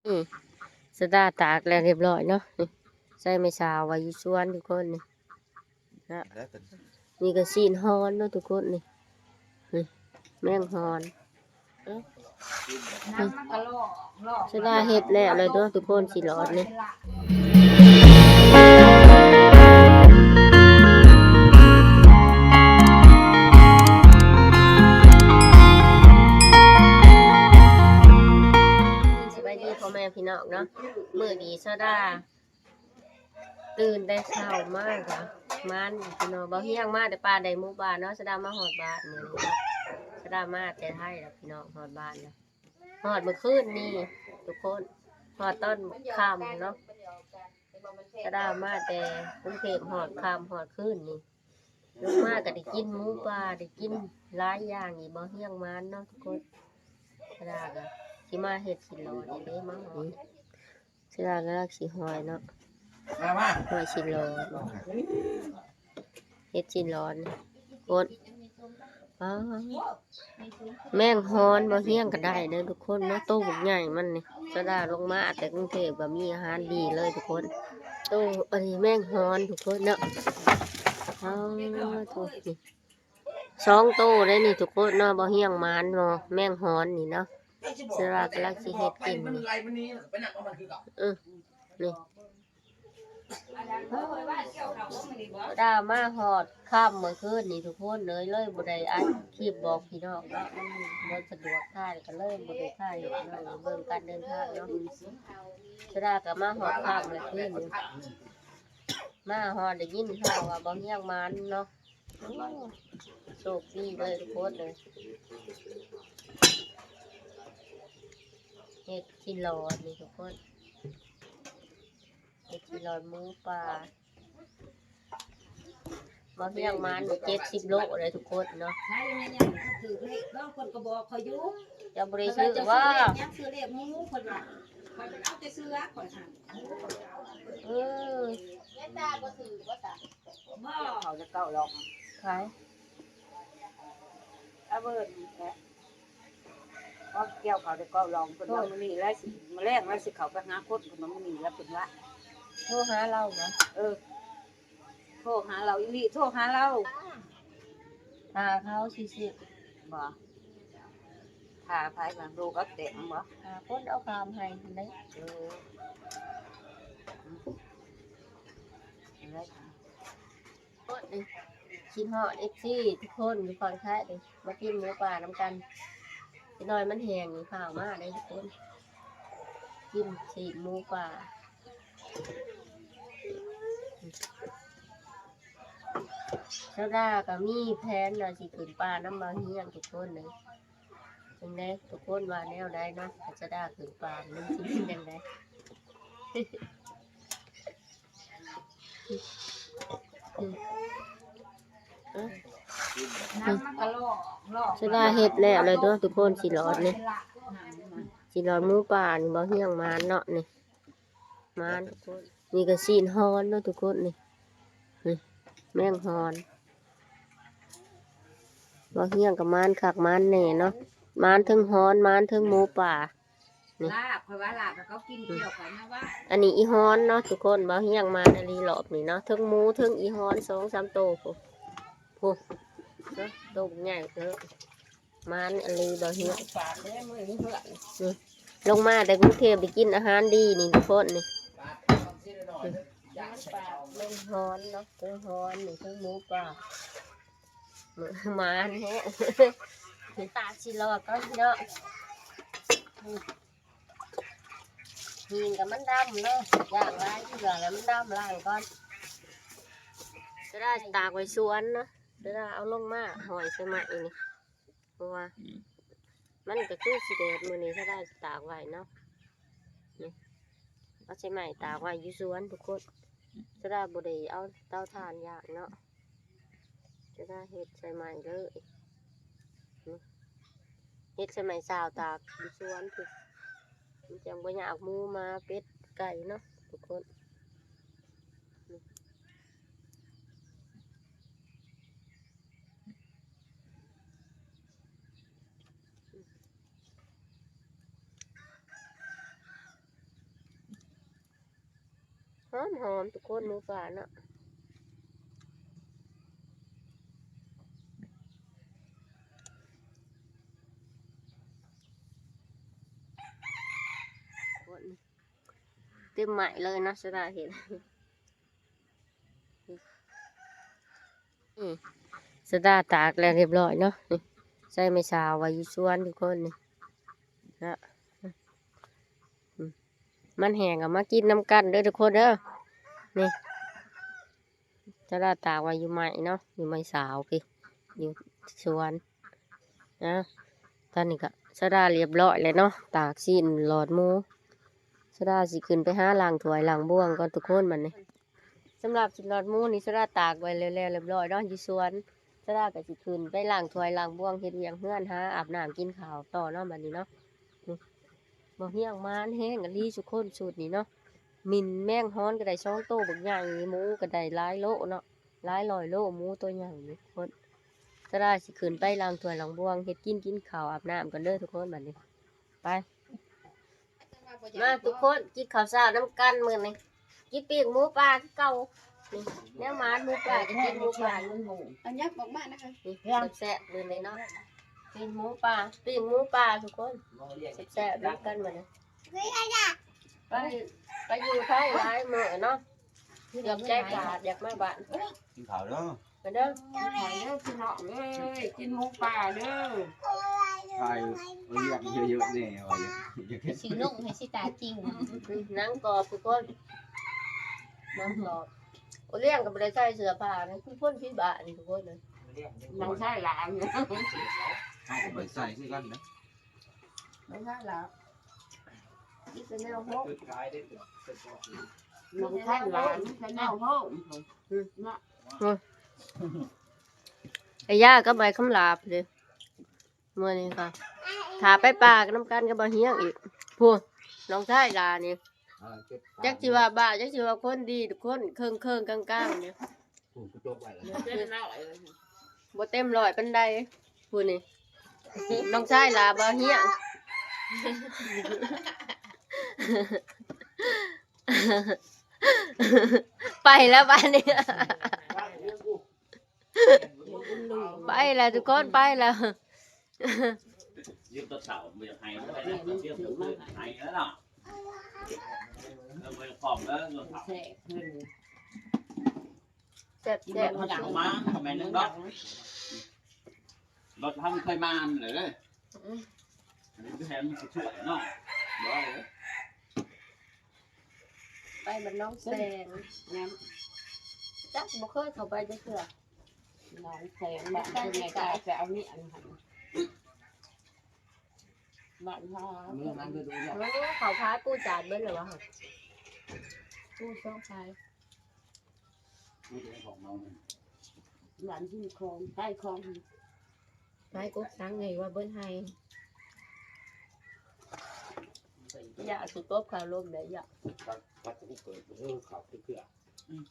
ນີ້ ສະດາຕາກແລ້ວຮຽບຮ້ອຍເນາະ ນີ້ ໃສ່ແມ່ສາວໄວ້ຢູ່ສວນທຸກຄົນນີ້ເນາະ. ນີ້ກໍຊີ້ນຮ້ອນເນາະທຸກຄົນນີ້ ນີ້ ແມງຮ້ອນ. ເອີ ສະດາເຮັດແລ້ວເລີຍເນາະທຸກຄົນ ຊີ້ນຮ້ອນນີ້. ສະບາຍດີພໍ່ແມ່ພີ່ນ້ອງເນາະ ມື້ນີ້ສະດາ ຕື່ນແຕ່ເຊົ້າມາກະ ມັນພີ່ນ້ອງ ບ່າວຮຽງມາແຕ່ປ່າໄດໝູປ່າເນາະ ສະດາມາຮອດບ້ານມື້ນີ້ເນາະ ສະດາມາແຕ່ໄທແລ້ວພີ່ນ້ອງ ຮອດບ້ານແລ້ວ ຮອດມື້ຄືນນີ້ທຸກຄົນ ຮອດຕອນຄ່ຳເນາະ ສະດາມາແຕ່ກຸງເທບ ຮອດຄ່ຳຮອດຄືນນີ້ ລົງມາກະໄດ້ກິນໝູປ່າ ໄດ້ກິນຫຼາຍຢ່າງອີກ ບ່າວຮຽງມາເນາະທຸກຄົນ ສະດາກະຊິມາເຮັດຊີ້ນຮ້ອນນີ້ເດ້ ມາຮອດ ສະດາກຳລັງຊິຫອຍເນາະ ມາ ມາ ຫອຍຊີ້ນຮ້ອນ ເຮັດຊີ້ນຮ້ອນ ໂອດ ປາ ແມງຮ້ອນ ບ່າວຮຽງກໍໄດ້ເດີທຸກຄົນເນາະ ໂຕບັກໃຫຍ່ມັນນີ້ ສະດາລົງມາແຕ່ກຸງເທບກໍມີອາຫານດີເລີຍທຸກຄົນ ໂຕ ອັນນີ້ແມງຮ້ອນທຸກຄົນເນາະ ປາໂທ້ ນີ້ ສອງໂຕໄດ໋ນີ້ທຸກຄົນເນາະ ບ່າວຮຽງໝານເນາະ ແມງຮ້ອນນີ້ເນາະ ສະດາກຳລັງຊິເຮັດກິນນີ້ ເອີ ນີ້ ສະດາມາຮອດຄ່ຳມື້ຄືນນີ້ທຸກຄົນເອີຍ ເລີຍບໍ່ໄດ້ອັດຄລິບບອກພີ່ນ້ອງເນາະ ມັນບໍ່ສະດວກຖ່າຍ ກໍເລີຍບໍ່ໄດ້ຖ່າຍໃຫ້ພີ່ນ້ອງເບິ່ງການເດີນທາງເນາະ ສະດາກໍມາຮອດຄ່ຳມື້ຄືນນີ້ ມາຮອດໄດ້ຍິນຂ່າວວ່າບ່າວຮຽງໝານເນາະ ໂອ້ ໂຊກດີເລີຍທຸກຄົນເອີຍ ເຮັດຊີ້ນຮ້ອນນີ້ທຸກຄົນ ເຮັດຊີ້ນຮ້ອນໝູປ່າ ບ່າວຮຽງໝານເຈັດສິບໂລເລີຍທຸກຄົນເນາະ ໃຊ່ແມ່ນຫຍັງຖືກເລກເນາະ ເພິ່ນກໍບອກຂ້ອຍຢູ່ ເຈົ້າບໍ່ໄດ້ຊື້ຫວາ ຂ້ອຍວ່າຈະຊື້ເລກຫຍັງ ຊື້ເລກໝູ ເພິ່ນວ່າ ຂ້ອຍເອົາແຕ່ເສືອ ຂ້ອຍຫັ້ນ ເອີ ແມ່ນຕາບໍ່ຖືກວ່າຊັ້ນ ບໍ່ ເຂົາຈະເກົ້າລອງ ໃຜ ອາເບີດແຫຼະ ເອົາກ່ຽວເຂົ້າໄດ້ເກົ້າລອງ ເພິ່ນວ່າມື້ນີ້ລາວຊິ ມື້ແລງລາວຊິເຂົ້າໄປຫາຄົນ ເພິ່ນວ່າມື້ນີ້ລະ ເພິ່ນວ່າ ໂທຫາລາວບໍ? ເອີ ໂທຫາລາວອີ່ຫຼີ ໂທຫາລາວ ຖ້າເຂົາຊິຊື້ບໍ? ຖ້າໃຜ? ວ່າລູກເອົາແຕກບໍ? ຖ້າຄົນເອົາຂ້າມໃຫ້ຫັ້ນເດ້ ເອີ ຄິດຮອດເອັຟຊີທຸກຄົນຢູ່ຝັ່ງໄທເດ້ ມາກິນໝູປ່ານຳກັນ ຈັກໜ້ອຍມັນແຫ້ງນີ້ ຟ້າວມາເດ້ທຸກຄົນ ກິນຊີ້ນໝູປ່າ. ສາວດາກໍມີແຜນວ່າຊິຂຶ້ນປ່ານຳບ່າວຮຽງທຸກຄົນເດ້ ຈັ່ງໃດທຸກຄົນວ່າແນວໃດເນາະ ສາວດາຂຶ້ນປ່າມັນຊິເປັນຈັ່ງໃດ? ສາວດາເຮັດແລ້ວເລີຍເນາະທຸກຄົນ ຊີ້ນຮ້ອນນີ້ ຊີ້ນຮ້ອນໝູປ່ານີ້ ບ່າວຮຽງໝານເນາະນີ້ ໝານທຸກຄົນ ນີ້ກໍຊີ້ນຮ້ອນເນາະທຸກຄົນນີ້ ນີ້ແມງຮ້ອນ ບ່າວຮຽງກໍໝານຄັກໝານແນ່ເນາະ ໝານເທິງຮ້ອນ ໝານເທິງໝູປ່າ. ນີ້ ລາບ ຂ້ອຍວ່າລາບ ແລ້ວເຂົາກິນກ່ຽວຂ້ອຍມາວ່າ ອັນນີ້ອີຮ້ອນເນາະທຸກຄົນ ບ່າວຮຽງມາອີ່ຫຼີລອບນີ້ເນາະ ເທິງໝູເທິງອີຮ້ອນ ສອງສາມໂຕພຸ້ນ ພຸ້ນເນາະ ໂຕບັກໃຫຍ່ເດີ ໝານອີ່ຫຼີບ່າວຮຽງ ຝາກເດ້ມື້ນີ້ເພື່ອນ ນີ້ ລົງມາແຕ່ກຸງເທບໄດ້ກິນອາຫານດີນີ້ທຸກຄົນນີ້ ນີ້ ຝາກເບິ່ງເດີ ແມງຮ້ອນເນາະ ເທິງຮ້ອນນີ້ ເທິງໝູປ່າ. ໝານແຮງ ຕາກຊິຫຼອດກ່ອນເນາະ ຫີນກໍມັນດຳເນາະ ຢ່າງຫຼາຍເທື່ອແລ້ວມັນດຳ ລ້າງກ່ອນ ສາວດາຕາກໄວ້ສວນເນາະ ສາວດາເອົາລົງມາຫ້ອຍໃສ່ໄມ້ນີ້ ເພາະວ່າ ອືມ ມັນກໍຄືຊິແດດມື້ນີ້ ສາວດາຕາກໄວ້ເນາະ ນີ້ ເອົາໃສ່ໄມ້ຕາກໄວ້ຢູ່ສວນທຸກຄົນ ສາວດາບໍ່ໄດ້ເອົາເຕົາຖ່ານຍ່າງເນາະ ສາວດາເຮັດໃສ່ໄມ້ເລີຍ ນີ້ ເຮັດໃສ່ໄມ້ຊາວຕາກຢູ່ສວນພຸ້ນ ມັນຈັ່ງບໍ່ຍາກໝູໝາເປັດໄກ່ເນາະທຸກຄົນ ນີ້. ອມໆ ທຸກຄົນ ໝູປ່າເນາະ ເຕັມໄມ້ເລີຍເນາະ ສະດາເຫັນ. ນີ້ ສະດາຕາກແລ້ວຮຽບຮ້ອຍເນາະ ນີ້ ໃສ່ແມ່ສາວໄວ້ຢູ່ສວນທຸກຄົນ ນີ້ເນາະ ອືມ ມັນແຫ້ງກໍມາກິນນຳກັນເດີທຸກຄົນເດີ ນີ້ ສະດາຕາກໄວ້ຢູ່ໄມ້ເນາະ ຢູ່ໄມ້ສາວພີ້ ຢູ່ສວນ ນະ ຕອນນີ້ກໍສະດາຮຽບຮ້ອຍແລ້ວເນາະ ຕາກຊີ້ນຫຼອດໝູ ສະດາຊິຂຶ້ນໄປຫາລ້າງຖ້ວຍລ້າງບ່ວງກ່ອນທຸກຄົນບັດນີ້. ສຳລັບຊີ້ນຫຼອດໝູນີ້ ສະດາຕາກໄວ້ແລ້ວໆ ຮຽບຮ້ອຍເນາະ ຢູ່ສວນ ສະດາກໍຊິຂຶ້ນໄປລ້າງຖ້ວຍລ້າງບ່ວງ ເຮັດວຽກເຮືອນ ຫາອາບນ້ຳກິນເຂົ້າຕໍ່ເນາະ ບັດນີ້ເນາະ. ນີ້ ບໍ່ຮຽງມານແຮງອີ່ຫຼີທຸກຄົນ ຊຸດນີ້ເນາະ ໝິ່ນແມງຮອນກໍໄດ້ສອງໂຕບັກໃຫຍ່ ໝູກໍໄດ້ຫຼາຍໂລເນາະ ຫຼາຍຮ້ອຍໂລ ໝູໂຕໃຫຍ່ນີ້ທຸກຄົນ. ສະດາຊິຂຶ້ນໄປລ້າງຖ້ວຍລ້າງບ່ວງ ເຮັດກິນ ກິນເຂົ້າອາບນ້ຳກ່ອນເດີທຸກຄົນ ບັດນີ້ ໄປ ມາທຸກຄົນ ກິນເຂົ້າເຊົ້ານຳກັນມື້ນີ້ ກິນປີ້ງໝູປ່າຄືເກົ່າ ນີ້ ແນວໝານໝູປ່າກໍກິນໝູປ່າ ອັນຍັບອອກມານະຄະ ນີ້ ແຊບໆ ມື້ນີ້ເນາະ ປີ້ງໝູປ່າ ປີ້ງໝູປ່າທຸກຄົນ ແຊບໆ ນຳກັນມື້ນີ້. ໄປ ໄປຢູ່ໄທຫຼາຍມື້ເນາະ ເກືອບໃຈຂາດ ຢາກມາບ້ານ ກິນເຂົ້າເດີ ມາເດີ ກິນເຂົ້າເດີພີ່ນ້ອງເອີຍ ກິນໝູປ່າເດີ ຖ່າຍ ເອົາລຽກເຍອະໆ ແນ່ວ່າ ຊື້ນົມໃຫ້ຊິຕາຈິງ ອືມ ໜັງກອບທຸກຄົນ ໜັງກອບ ໂອລ້ຽງກໍບໍ່ໄດ້ໃສ່ເສື້ອຜ້ານະ ຄືຄົນຜີບ້ານທຸກຄົນເອີຍ ນ້ອງຊາຍຫຼານ ເຮົາກໍບໍ່ໄດ້ໃສ່ຄືກັນນະ ນ້ອງຊາຍຫຼານ ມີແຕ່ແນວໂຮມ ນ້ອງຊາຍຫຼານ ມີແຕ່ແນວໂຮມ ອືມ ເນາະ ອືມ ໄອ້ຍ່າກັບໄອ້ຄຳຫຼາບເດ້ ມື້ນີ້ກໍຖ້າໄປປ່ານຳກັນກັບບ່າວຮຽງອີກ ພຸ້ນ ນ້ອງຊາຍຫຼານີ້ ຈັກຊິວ່າບ້າ ຈັກຊິວ່າຄົນດີ ຄົນເຄິ່ງໆ ກາງໆ ນີ້ ບໍ່ເຕັມຮ້ອຍປານໃດ ຜູ້ນີ້ ນ້ອງຊາຍຫຼ້າບ່າວຮຽງ ໄປແລ້ວບາດນີ້ ໄປແລ້ວທຸກຄົນ ໄປແລ້ວ ຢືນຕໍ່ເສົາບໍ່ຢາກໃຫ້ ໃຫ້ແລ້ວເນາະ ເອີ ບໍ່ຢາກພ້ອມເດີ ແຊບ ແຊບ ມາ ແມ່ນດອກ ລົດເຮົາມັນເຄີຍມາເລີຍ ອັນນີ້ແຖມມັນຊິຊ່ວຍເນາະ ບໍ່ເລີຍ ໄປບ້ານໜອງແສງ ຍັງ ຈັກ ບໍ່ເຄີຍເຂົ້າໄປຈັກເທື່ອ ໜອງແສງ ບ້ານເພິ່ນໃຫຍ່ກະຈະເອົານີ້ອັນຫັ້ນ ບ້ານເຮົາ ເອີ ເຂົ້າພາຍປູຈາດເບິດແລ້ວຫວາ ປູສອງພາຍ ບ້ານທີ່ຂອງ ໃຕ້ຂອງ ໃຕ້ກົກສັງໄງວ່າເບິດໄຮ່ ຢ່າ ສຸຕົບຂາລົມໄດ້ ຢ່າ ພັດ ພັດ ເກີດ ເອີ ເຂົ້າເທື່ອ ອືມ